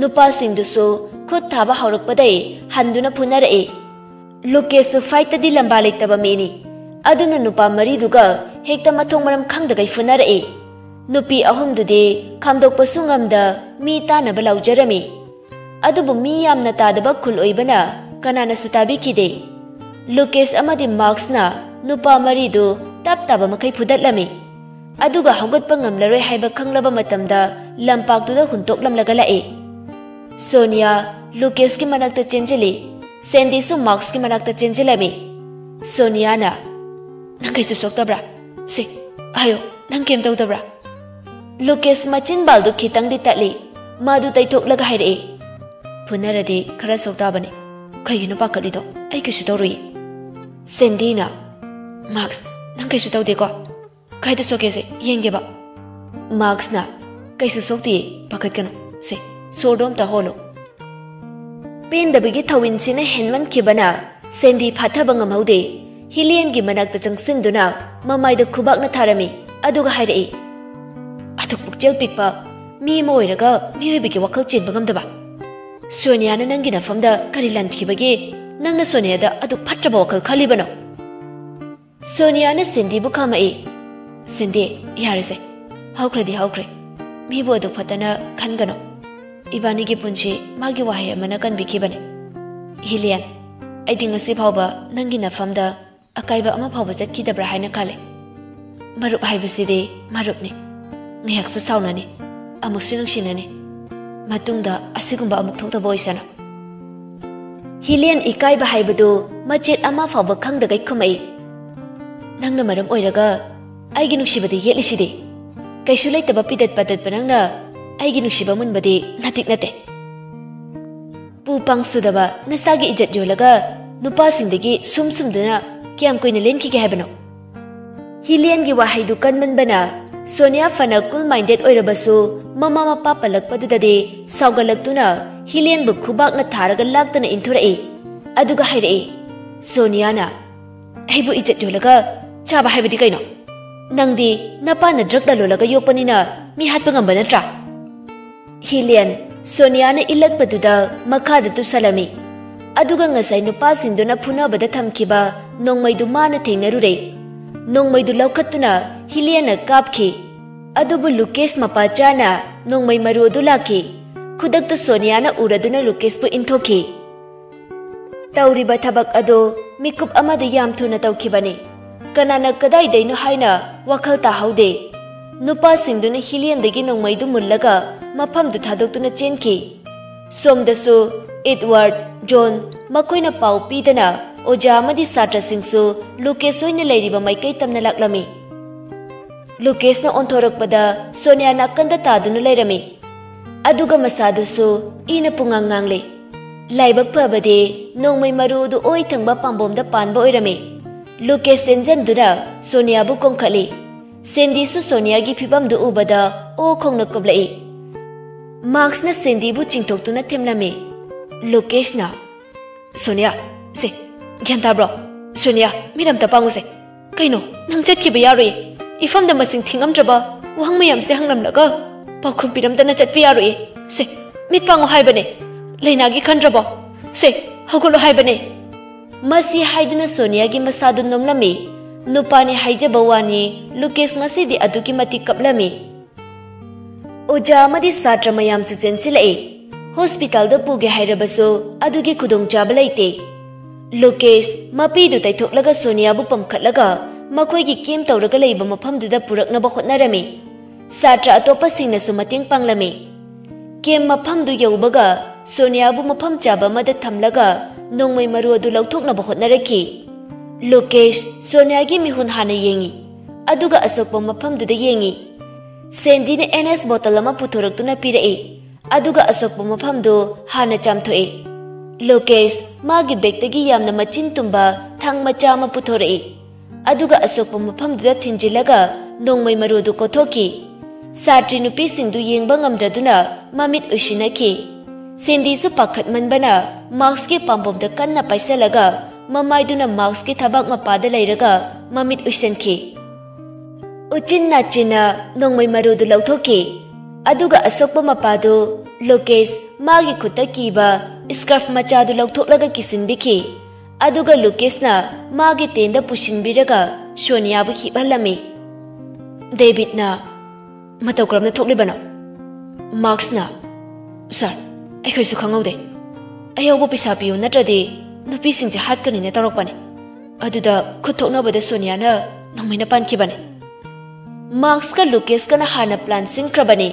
ꯅꯨꯄꯥꯁꯤꯡꯗꯨꯁꯨ ꯈꯨꯠ ꯊꯥꯕ ꯍꯧꯔꯛꯄꯗꯩ ꯍꯟꯗꯨꯅ ꯐꯨꯅꯔꯛꯏ꯫ ꯂꯨꯀꯦꯁꯁꯨ ꯐꯥꯏꯠꯇꯗꯤ ꯂꯝꯕꯥ ꯂꯩꯇꯕ ꯃꯤꯅꯤ꯫ ꯑꯗꯨꯅ ꯅꯨꯄꯥ ꯃꯔꯤꯗꯨꯒ ꯍꯦꯛꯇ ꯃꯊꯣꯡ ꯃꯔꯝ ꯈꯪꯗꯒꯩ ꯐꯨꯅꯔꯛꯏ꯫ ꯅꯨꯄꯤ ꯑꯍꯨꯝꯗꯨꯗꯤ ꯈꯥꯝꯗꯣꯛꯄꯁꯨ ꯉꯝꯗ ꯃꯤ ꯇꯥꯅꯕ ꯂꯥꯎꯖꯔꯝꯃꯤ꯫ ꯑꯗꯨꯕꯨ ꯃꯤ ꯌꯥꯝꯅ ꯇꯥꯗꯕ ꯈꯨꯜ ꯑꯣꯏꯕꯅ ꯀꯅꯥꯅꯁꯨ ꯇꯥꯕꯤꯈꯤꯗꯦ꯫ ꯂꯨꯀꯦꯁ ꯑꯃꯗꯤ ꯃꯥꯛꯁꯅ ꯅꯨꯄꯥ ꯃꯔꯤꯗꯨ ꯇꯞ ꯇꯥꯕ ꯃꯈꯩ ꯐꯨꯗꯠꯂꯝꯃꯤ꯫ ꯑꯗꯨꯒ ꯍꯧꯒꯠꯄ ꯉꯝꯂꯔꯣꯏ ꯍꯥꯏꯕ ꯈꯪꯂꯕ ꯃꯇꯝꯗ ꯂꯝꯄꯥꯛꯇꯨꯗ ꯍꯨꯟꯇꯣꯛꯂꯝꯂꯒ ꯂꯥꯛꯏ꯫ ꯁꯣꯅꯤꯌꯥ ꯂꯨꯀꯦꯁꯀꯤ ꯃꯅꯥꯛꯇ ꯆꯦꯟꯁꯤꯜꯂꯤ꯫ ꯁꯦꯟꯗꯤꯁꯨ ꯃꯥꯛꯁꯀꯤ ꯃꯅꯥꯛꯇ ꯆꯦꯟꯁꯤꯜꯂꯝꯃꯤ꯫ ꯁꯣꯅꯤꯌꯥꯅ, "ꯅꯪ ꯀꯩꯁꯨ ꯁꯣꯛꯇꯕ꯭ꯔꯥ? ꯁꯦ, ꯍꯥꯏꯌꯣ, ꯅꯪ ꯀꯩꯝ ꯇꯧꯗꯕ꯭ꯔꯥ?" ꯂꯨꯀꯦꯁ ꯃꯆꯤꯟꯕꯥꯜꯗꯨ ꯈꯤꯇꯪꯗꯤ ꯇꯠꯂꯤ꯫ ꯃꯥꯗꯨ ꯇꯩꯊꯣꯛꯂꯒ ꯍꯥꯏꯔꯛꯏ, "ꯐꯨꯅꯔꯗꯤ ꯈꯔ ꯁꯣꯛ ꯇꯥꯕꯅꯤ꯫ ꯀꯩꯒꯤꯅꯣ ꯄꯥꯈꯠꯂꯤꯗꯣ? ꯑꯩ ꯀꯩꯁꯨ ꯇꯧꯔꯨꯏ꯫" ꯁꯦꯟꯗꯤꯅ, "ꯃꯥꯛꯁ, ꯅꯪ ꯀꯩꯁꯨ ꯇꯧꯗꯦꯀꯣ? ꯀꯥꯏꯗ ꯁꯣꯛꯀꯦꯁꯦ ꯌꯦꯡꯒꯦꯕ꯫" ꯃꯥꯛꯁꯅ, "ꯀꯩꯁꯨ ꯁꯣꯛꯇꯤꯌꯦ, ꯄꯥꯈꯠꯀꯅꯨ꯫ ꯁꯦ, ꯁꯣꯔꯗꯣ ꯑꯝꯇ ꯍꯣꯜꯂꯣ꯫" ꯄꯦꯟꯗꯕꯒꯤ ꯊꯧꯋꯤꯟꯁꯤꯅ ꯍꯦꯟꯃꯟꯈꯤꯕꯅ ꯁꯦꯟꯗꯤ ꯐꯥꯊꯕ ꯉꯝꯍꯧꯗꯦ꯫ ꯍꯤꯂꯤꯌꯟꯒꯤ ꯃꯅꯥꯛꯇ ꯆꯪꯁꯤꯟꯗꯨꯅ ꯃꯃꯥꯏꯗ ꯈꯨꯕꯥꯛꯅ ꯊꯥꯔꯝꯃꯤ, ꯑꯗꯨꯒ ꯍꯥꯏꯔꯛꯏ, "ꯑꯗꯨꯛ ꯄꯨꯛꯆꯦꯜ ꯄꯤꯛꯄ ꯃꯤ ꯑꯃ ꯑꯣꯏꯔꯒ ꯃꯤꯑꯣꯏꯕꯒꯤ ꯋꯥꯈꯜ ꯆꯦꯟꯕ ꯉꯝꯗꯕ꯫ ꯁꯣꯅꯤꯌꯥꯅ ꯅꯪꯒꯤ ꯅꯐꯝꯗ ꯀꯔꯤ ꯂꯥꯟꯈꯤꯕꯒꯦ? ꯅꯪꯅ ꯁꯣꯅꯤꯌꯥꯗ ꯑꯗꯨꯛ ꯐꯠꯇ꯭ꯔꯕ ꯋꯥꯈꯜ ꯈꯜꯂꯤꯕꯅꯣ?" ꯁꯣꯅꯤꯌꯥꯅ ꯁꯦꯟꯗꯤꯕꯨ ꯈꯥꯝꯃꯛꯏ꯫ "ꯁꯦꯟꯗꯤ, ꯌꯥꯔꯦꯁꯦ꯫ ꯍꯧꯈ꯭ꯔꯗꯤ ꯍꯧꯈ꯭ꯔꯦ꯫ ꯃꯤꯕꯨ ꯑꯗꯨꯛ ꯐꯠꯇꯅ ꯈꯟꯒꯅꯨ꯫" ꯏꯕꯥꯅꯤꯒꯤ ꯄꯨꯟꯁꯤ ꯃꯥꯒꯤ ꯋꯥꯍꯩ ꯑꯃꯅ ꯀꯟꯕꯤꯈꯤꯕꯅꯤ꯫ ꯍꯤꯂꯤꯌꯟ, ꯑꯩꯗꯤ ꯉꯁꯤ ꯐꯥꯎꯕ ꯅꯪꯒꯤ ꯅꯐꯝꯗ ꯑꯀꯥꯏꯕ ꯑꯃ ꯐꯥꯎꯕ ꯆꯠꯈꯤꯗꯕ꯭ꯔꯥ ꯍꯥꯏꯅ ꯈꯜꯂꯦ꯫ ꯃꯔꯨꯞ ꯍꯥꯏꯕꯁꯤꯗꯤ ꯃꯔꯨꯞꯅꯤ꯫ ꯉꯥꯏꯍꯥꯛꯁꯨ ꯁꯥꯎꯅꯅꯤ, ꯑꯃꯨꯛꯁꯨ ꯅꯨꯡꯁꯤꯅꯅꯤ꯫ ꯃꯇꯨꯡꯗ ꯑꯁꯤꯒꯨꯝꯕ ꯑꯃꯨꯛ ꯊꯣꯛꯇꯕ ꯑꯣꯏꯁꯅꯨ꯫ ꯍꯤꯂꯤꯌꯟ, ꯏꯀꯥꯏꯕ ꯍꯥꯏꯕꯗꯨ ꯃꯆꯦꯠ ꯑꯃ ꯐꯥꯎꯕ ꯈꯪꯗꯒꯩ ꯈꯨꯝꯃꯛꯏ꯫ ꯅꯪꯅ ꯃꯔꯝ ꯑꯣꯏꯔꯒ ꯑꯩꯒꯤ ꯅꯨꯡꯁꯤꯕꯗ ꯌꯦꯠꯂꯤꯁꯤꯗꯤ꯫ ꯀꯩꯁꯨ ꯂꯩꯇꯕ ꯄꯤꯗꯠ ꯄꯥꯗꯠꯄ ꯅꯪꯅ ꯑꯩꯒꯤ ꯅꯨꯡꯁꯤꯕ ꯃꯨꯟꯕꯗꯤ ꯅꯥꯇꯤꯛ ꯅꯠꯇꯦ꯫ ꯄꯨ ꯄꯥꯡ ꯁꯨꯗꯕ ꯅꯁꯥꯒꯤ ꯏꯖꯠ ꯌꯣꯜꯂꯒ ꯅꯨꯄꯥꯁꯤꯡꯗꯒꯤ ꯁꯨꯝ ꯁꯨꯝꯗꯨꯅ ꯀꯌꯥꯝ ꯀꯨꯏꯅ ꯂꯦꯟꯈꯤꯒꯦ ꯍꯥꯏꯕꯅꯣ? ꯍꯤꯂꯤꯌꯟꯒꯤ ꯋꯥꯍꯩꯗꯨ ꯀꯟꯃꯟꯕꯅ ꯁꯣꯅꯤꯌꯥ ꯐꯅ cool minded ꯑꯣꯏꯔꯕꯁꯨ ꯃꯃꯥ ꯃꯄꯥ ꯄꯜꯂꯛꯄꯗꯨꯗꯗꯤ ꯁꯥꯎꯒꯠꯂꯛꯇꯨꯅ ꯍꯤꯂꯤꯌꯟꯕꯨ ꯈꯨꯕꯥꯛꯅ ꯊꯥꯔꯒ ꯂꯥꯛꯇꯅ ꯏꯟꯊꯣꯔꯛꯏ꯫ ꯑꯗꯨꯒ ꯍꯥꯏꯔꯛꯏ, ꯁꯣꯅꯤꯌꯥꯅ, "ꯑꯩꯕꯨ ꯏꯖꯠ ꯌꯣꯜꯂꯒ ꯆꯥꯕ ꯍꯥꯏꯕꯗꯤ ꯀꯩꯅꯣ? ꯅꯪꯗꯤ ꯅꯄꯥꯅ drug ꯂꯂꯣꯜꯂꯒ ꯌꯣꯛꯄꯅꯤꯅ ꯃꯤ ꯍꯥꯠꯄ ꯉꯝꯕ ꯅꯠꯇ꯭ꯔꯥ?" ꯍꯤꯂꯤꯌꯟ, ꯁꯣꯅꯤꯌꯥꯅ ꯏꯜꯂꯛꯄꯗꯨꯗ ꯃꯈꯥꯗ ꯇꯨꯁꯜꯂꯝꯃꯤ꯫ ꯑꯗꯨꯒ ꯉꯁꯥꯏ ꯅꯨꯄꯥꯁꯤꯡꯗꯨꯅ ꯐꯨꯅꯕꯗ ꯊꯝꯈꯤꯕ ꯅꯣꯡꯃꯩꯗꯨ ꯃꯥꯅ ꯊꯦꯡꯅꯔꯨꯔꯦ꯫ ꯅꯣꯡꯃꯩꯗꯨ ꯂꯧꯈꯠꯇꯨꯅ ꯍꯤꯂꯤꯌꯟꯅ ꯀꯥꯞꯈꯤ꯫ ꯑꯗꯨꯕꯨ ꯂꯨꯀꯦꯁ ꯃꯄꯥ ꯆꯥꯅ ꯅꯣꯡꯃꯩ ꯃꯔꯨ ꯑꯗꯨ ꯂꯥꯛꯈꯤ꯫ ꯈꯨꯗꯛꯇ ꯁꯣꯅꯤꯌꯥꯅ ꯎꯔꯗꯨꯅ ꯂꯨꯀꯦꯁꯄꯨ ꯏꯟꯊꯣꯛꯈꯤ꯫ ꯇꯧꯔꯤꯕ ꯊꯕꯛ ꯑꯗꯨ ꯃꯤꯀꯨꯞ ꯑꯃꯗ ꯌꯥꯝ ꯊꯨꯅ ꯇꯧꯈꯤꯕꯅꯤ꯫ ꯀꯅꯥꯅ ꯀꯗꯥꯏꯗꯩꯅꯣ ꯍꯥꯏꯅ ꯋꯥꯈꯜ ꯇꯥꯍꯧꯗꯦ꯫ ꯅꯨꯄꯥꯁꯤꯡꯗꯨꯅ ꯍꯤꯂꯤꯌꯟꯗꯒꯤ ꯅꯣꯡꯃꯩꯗꯨ ꯃꯨꯜꯂꯒ ꯃꯐꯝꯗꯨ ꯊꯥꯗꯣꯛꯇꯨꯅ ꯆꯦꯟꯈꯤ꯫ ꯁꯣꯝꯗꯁꯨ ꯏꯗꯋꯥꯔꯗ, ꯖꯣꯟ ꯃꯈꯣꯏꯅ ꯄꯥꯎ ꯄꯤꯗꯅ ꯑꯣꯖꯥ ꯑꯃꯗꯤ ꯁꯥꯇ꯭ꯔꯁꯤꯡꯁꯨ ꯂꯨꯀꯦꯁ ꯍꯣꯏꯅ ꯂꯩꯔꯤꯕ ꯃꯥꯏꯀꯩ ꯇꯝꯅ ꯂꯥꯛꯂꯝꯃꯤ꯫ ꯂꯨꯀꯦꯁꯅ ꯑꯣꯟꯊꯣꯔꯛꯄꯗ ꯁꯣꯅꯤꯌꯥ ꯅꯥꯀꯟꯗ ꯇꯥꯗꯨꯅ ꯂꯩꯔꯝꯃꯤ꯫ ꯑꯗꯨꯒ ꯃꯁꯥꯗꯨꯁꯨ ꯏꯅ ꯄꯨꯡꯉꯥꯡ ꯉꯥꯡꯂꯦ꯫ ꯂꯥꯏꯕꯛ ꯐꯕꯗꯤ ꯅꯣꯡꯃꯩ ꯃꯔꯨ ꯑꯗꯨ ꯑꯣꯏ ꯊꯪꯕ ꯄꯥꯝꯕꯣꯝꯗ ꯄꯥꯟꯕ ꯑꯣꯏꯔꯝꯃꯤ꯫ ꯂꯨꯀꯦꯁ ꯆꯦꯟꯖꯟꯗꯨꯅ ꯁꯣꯅꯤꯌꯥꯕꯨ ꯀꯣꯟꯈꯠꯂꯤ꯫ ꯁꯦꯟꯗꯤꯁꯨ ꯁꯣꯅꯤꯌꯥꯒꯤ ꯐꯤꯕꯝꯗꯨ ꯎꯕꯗ ꯑꯣ ꯈꯣꯡꯅ ꯀꯨꯞꯂꯛꯏ꯫ ꯃꯥꯛꯁꯅ ꯁꯦꯟꯗꯤꯕꯨ ꯆꯤꯡꯊꯣꯛꯇꯨꯅ ꯊꯦꯝꯂꯝꯃꯤ꯫ ꯂꯨꯀꯦꯁꯅ, "ꯁꯣꯅꯤꯌꯥ, ꯁꯦ, ꯒ꯭ꯌꯥꯟ ꯇꯥꯕ꯭ꯔꯣ? ꯁꯣꯅꯤꯌꯥ, ꯃꯤꯠ ꯑꯝꯇ ꯄꯥꯡꯉꯨꯁꯦ꯫ ꯀꯩꯅꯣ, ꯅꯪ ꯆꯠꯈꯤꯕ ꯌꯥꯔꯣꯏꯌꯦ꯫ ꯏꯐꯝꯗ ꯃꯁꯤꯡ ꯊꯤꯉꯝꯗ꯭ꯔꯕ ꯋꯥꯍꯪ ꯃꯌꯥꯝꯁꯦ ꯍꯪꯂꯝꯂꯒ ꯄꯥꯎꯈꯨꯝ ꯄꯤꯔꯝꯗꯅ ꯆꯠꯄ ꯌꯥꯔꯣꯏꯌꯦ꯫ ꯁꯦ, ꯃꯤꯠ ꯄꯥꯡꯉꯨ ꯍꯥꯏꯕꯅꯦ꯫ ꯂꯩꯅꯥꯒꯤ ꯈꯟꯗ꯭ꯔꯕꯣ? ꯁꯦ, ꯍꯧꯒꯠꯂꯣ ꯍꯥꯏꯕꯅꯦ꯫" ꯃꯁꯤ ꯍꯥꯏꯗꯨꯅ ꯁꯣꯅꯤꯌꯥꯒꯤ ꯃꯁꯥꯗꯨ ꯅꯣꯝꯂꯝꯃꯤ꯫ ꯅꯨꯄꯥꯅꯤ ꯍꯥꯏꯖꯕ ꯋꯥꯅꯤ, ꯂꯨꯀꯦꯁ ꯉꯁꯤꯗꯤ ꯑꯗꯨꯛꯀꯤ ꯃꯇꯤꯛ ꯀꯞꯂꯝꯃꯤ꯫ ꯑꯣꯖꯥ ꯑꯃꯗꯤ ꯁꯥꯇ꯭ꯔ ꯃꯌꯥꯝꯁꯨ ꯆꯦꯟꯁꯤꯜꯂꯛꯏ꯫ ꯍꯣꯁꯄꯤꯇꯥꯜꯗ ꯄꯨꯒꯦ ꯍꯥꯏꯔꯕꯁꯨ ꯑꯗꯨꯒꯤ ꯈꯨꯗꯣꯡꯆꯥꯕ ꯂꯩꯇꯦ꯫ ꯂꯨꯀꯦꯁ ꯃꯄꯤꯗꯨ ꯇꯩꯊꯣꯛꯂꯒ ꯁꯣꯅꯤꯌꯥꯕꯨ ꯄꯝꯈꯠꯂꯒ ꯃꯈꯣꯏꯒꯤ ꯀꯦꯝ ꯇꯧꯔꯒ ꯂꯩꯕ ꯃꯐꯝꯗꯨꯗ ꯄꯨꯔꯛꯅꯕ ꯍꯣꯠꯅꯔꯝꯃꯤ꯫ ꯁꯥꯇ꯭ꯔ ꯑꯇꯣꯞꯄꯁꯤꯡꯅꯁꯨ ꯃꯇꯦꯡ ꯄꯥꯡꯂꯝꯃꯤ꯫ ꯀꯦꯝ ꯃꯐꯝꯗꯨ ꯌꯧꯕꯒ ꯁꯣꯅꯤꯌꯥꯕꯨ ꯃꯐꯝ ꯆꯥꯕ ꯑꯃꯗ ꯊꯝꯂꯒ ꯅꯣꯡꯃꯩ ꯃꯔꯨ ꯑꯗꯨ ꯂꯧꯊꯣꯛꯅꯕ ꯍꯣꯠꯅꯔꯛꯈꯤ꯫ ꯂꯨꯀꯦꯁ ꯁꯣꯅꯤꯌꯥꯒꯤ ꯃꯤꯍꯨꯟ ꯍꯥꯟꯅ ꯌꯦꯡꯉꯤ, ꯑꯗꯨꯒ ꯑꯁꯣꯛꯄ ꯃꯐꯝꯗꯨꯗ ꯌꯦꯡꯉꯤ꯫ ꯁꯦꯟꯗꯤꯅ ꯑꯦꯟ ꯑꯦꯁ ꯕꯣꯇꯜ ꯑꯃ ꯄꯨꯊꯣꯔꯛꯇꯨꯅ ꯄꯤꯔꯛꯏ, ꯑꯗꯨꯒ ꯑꯁꯣꯛꯄ ꯃꯐꯝꯗꯨ ꯍꯥꯟꯅ ꯆꯥꯝꯊꯣꯛꯏ꯫ ꯂꯨꯀꯦꯁ ꯃꯥꯒꯤ ꯕꯦꯒꯇꯒꯤ ꯌꯥꯝꯅ ꯃꯆꯤꯟ ꯇꯨꯝꯕ ꯊꯥꯡ ꯃꯆꯥ ꯑꯃ ꯄꯨꯊꯣꯔꯛꯏ, ꯑꯗꯨꯒ ꯑꯁꯣꯛꯄ ꯃꯐꯝꯗꯨꯗ ꯊꯤꯟꯖꯤꯜꯂꯒ ꯅꯣꯡꯃꯩ ꯃꯔꯨꯗꯨ ꯀꯣꯊꯣꯛꯈꯤ꯫ ꯁꯥꯇ꯭ꯔꯤ ꯅꯨꯄꯤꯁꯤꯡꯗꯨ ꯌꯦꯡꯕ ꯉꯝꯗ꯭ꯔꯗꯨꯅ ꯃꯃꯤꯠ ꯎꯏꯁꯤꯟꯅꯈꯤ꯫ ꯁꯦꯟꯗꯤꯁꯨ ꯄꯥꯈꯠꯃꯟꯕꯅ ꯃꯥꯛꯁꯀꯤ ꯄꯥꯝꯕꯣꯝꯗ ꯀꯟꯅ ꯄꯥꯏꯁꯜꯂꯒ ꯃꯃꯥꯏꯗꯨꯅ ꯃꯥꯛꯁꯀꯤ ꯊꯕꯥꯛ ꯃꯄꯥꯗ ꯂꯩꯔꯒ ꯃꯃꯤꯠ ꯎꯏꯁꯟꯈꯤ꯫ ꯎꯆꯤꯟ ꯅꯥꯆꯤꯟꯅ ꯅꯣꯡꯃꯩ ꯃꯔꯨꯗꯨ ꯂꯧꯊꯣꯛꯈꯤ, ꯑꯗꯨꯒ ꯑꯁꯣꯛꯄ ꯃꯄꯥꯗꯨ ꯂꯨꯀꯦꯁ ꯃꯥꯒꯤ ꯈꯨꯠꯇ ꯀꯤꯕ ꯁ꯭ꯀꯥꯔꯐ ꯃꯆꯥꯗꯨ ꯂꯧꯊꯣꯛꯂꯒ ꯀꯤꯁꯤꯟꯕꯤꯈꯤ꯫ ꯑꯗꯨꯒ ꯂꯨꯀꯦꯁꯅ ꯃꯥꯒꯤ ꯇꯦꯟꯗ ꯄꯨꯁꯤꯟꯕꯤꯔꯒ ꯁꯣꯅꯤꯌꯥꯕꯨ ꯍꯤꯞꯍꯜꯂꯝꯃꯤ꯫ ꯗꯦꯕꯤꯗꯅ, "ꯃꯇꯧ ꯀꯔꯝꯅ ꯊꯣꯛꯂꯤꯕꯅꯣ?" ꯃꯥꯛꯁꯅ, "ꯁꯥꯔ, ꯑꯩꯈꯣꯏꯁꯨ ꯈꯪꯍꯧꯗꯦ꯫ ꯑꯌꯧꯕ ꯄꯩꯁꯥ ꯄꯤꯌꯨ, ꯅꯠꯇ꯭ꯔꯗꯤ ꯅꯨꯄꯤꯁꯤꯡꯁꯦ ꯍꯥꯠꯀꯅꯤꯅ ꯇꯧꯔꯛꯄꯅꯦ꯫ ꯑꯗꯨꯗ ꯈꯨꯠ ꯊꯣꯛꯅꯕꯗ ꯁꯣꯅꯤꯌꯥꯅ ꯅꯣꯡꯃꯩꯅ ꯄꯥꯟꯈꯤꯕꯅꯦ꯫" ꯃꯥꯛꯁꯀ ꯂꯨꯀꯦꯁꯀꯅ ꯍꯥꯟꯅ ꯄ꯭ꯂꯥꯟ ꯁꯤꯟꯈ꯭ꯔꯕꯅꯤ,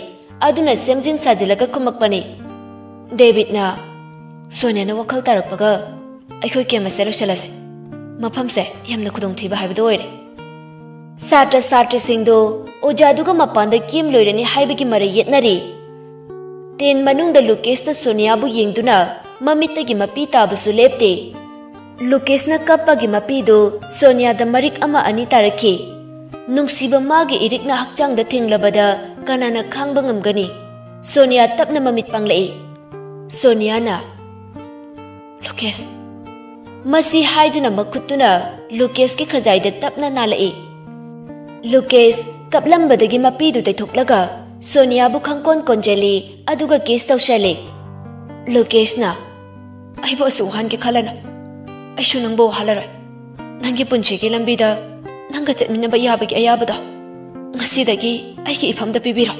ꯑꯗꯨꯅ ꯁꯦꯝꯖꯤꯟ ꯁꯥꯖꯤꯜꯂꯒ ꯈꯨꯝꯃꯛꯄꯅꯤ꯫ ꯗꯦꯕꯤꯗꯅ, "ꯁꯣꯅꯤꯌꯥꯅ ꯋꯥꯈꯜ ꯇꯥꯔꯛꯄꯒ ꯑꯩꯈꯣꯏ ꯀꯦꯝ ꯑꯁꯦ ꯂꯣꯏꯁꯤꯜꯂꯁꯤ꯫ ꯃꯐꯝꯁꯦ ꯌꯥꯝꯅ ꯈꯨꯗꯣꯡꯊꯤꯕ ꯍꯥꯏꯕꯗꯨ ꯑꯣꯏꯔꯦ꯫" ꯁꯥꯇ꯭ꯔ ꯁꯥꯇ꯭ꯔꯤꯁꯤꯡꯗꯨ ꯑꯣꯖꯥꯗꯨꯒ ꯃꯄꯥꯟꯗ ꯀꯦꯝ ꯂꯣꯏꯔꯅꯤ ꯍꯥꯏꯕꯒꯤ ꯃꯔꯩ ꯌꯦꯠꯅꯔꯤ꯫ ꯇꯦꯟ ꯃꯅꯨꯡꯗ ꯂꯨꯀꯦꯁꯅ ꯁꯣꯅꯤꯌꯥꯕꯨ ꯌꯦꯡꯗꯨꯅ ꯃꯃꯤꯠꯇꯒꯤ ꯃꯄꯤ ꯇꯥꯕꯁꯨ ꯂꯦꯞꯇꯦ꯫ ꯂꯨꯀꯦꯁꯅ ꯀꯞꯄꯒꯤ ꯃꯄꯤꯗꯨ ꯁꯣꯅꯤꯌꯥꯗ ꯃꯔꯤꯛ ꯑꯃ ꯑꯅꯤ ꯇꯥꯔꯛꯈꯤ꯫ ꯅꯨꯡꯁꯤꯕ ꯃꯥꯒꯤ ꯏꯔꯤꯛꯅ ꯍꯛꯆꯥꯡꯗ ꯊꯦꯡꯂꯕꯗ ꯀꯅꯥꯅ ꯈꯥꯡꯕ ꯉꯝꯒꯅꯤ? ꯁꯣꯅꯤꯌꯥ ꯇꯞꯅ ꯃꯃꯤꯠ ꯄꯥꯡꯂꯛꯏ꯫ ꯁꯣꯅꯤꯌꯥꯅ, "ꯂꯨꯀꯦꯁ꯫" ꯃꯁꯤ ꯍꯥꯏꯗꯨꯅ ꯃꯈꯨꯠꯇꯨꯅ ꯂꯨꯀꯦꯁꯀꯤ ꯈꯖꯥꯏꯗ ꯇꯞꯅ ꯅꯥꯜꯂꯛꯏ꯫ ꯂꯨꯀꯦꯁ ꯀꯞꯂꯝꯕꯗꯒꯤ ꯃꯄꯤꯗꯨ ꯇꯩꯊꯣꯛꯂꯒ ꯁꯣꯅꯤꯌꯥꯕꯨ ꯈꯪꯀꯣꯟ ꯀꯣꯟꯖꯜꯂꯤ, ꯑꯗꯨꯒ ꯀꯤꯁ ꯇꯧꯁꯜꯂꯤ꯫ ꯂꯨꯀꯦꯁꯅ, "ꯑꯩꯕꯨ ꯑꯁꯨꯛ ꯋꯥꯍꯟꯒꯦ ꯈꯜꯂꯅꯨ꯫ ꯑꯩꯁꯨ ꯅꯪꯕꯨ ꯋꯥꯍꯜꯂꯔꯣꯏ꯫ ꯅꯪꯒꯤ ꯄꯨꯟꯁꯤꯒꯤ ꯂꯝꯕꯤꯗ ꯅꯪꯒ ꯆꯠꯃꯤꯟꯅꯕ ꯌꯥꯕꯒꯤ ꯑꯌꯥꯕꯗꯣ ꯉꯁꯤꯗꯒꯤ ꯑꯩꯒꯤ ꯏꯐꯝꯗ ꯄꯤꯕꯤꯔꯣ꯫"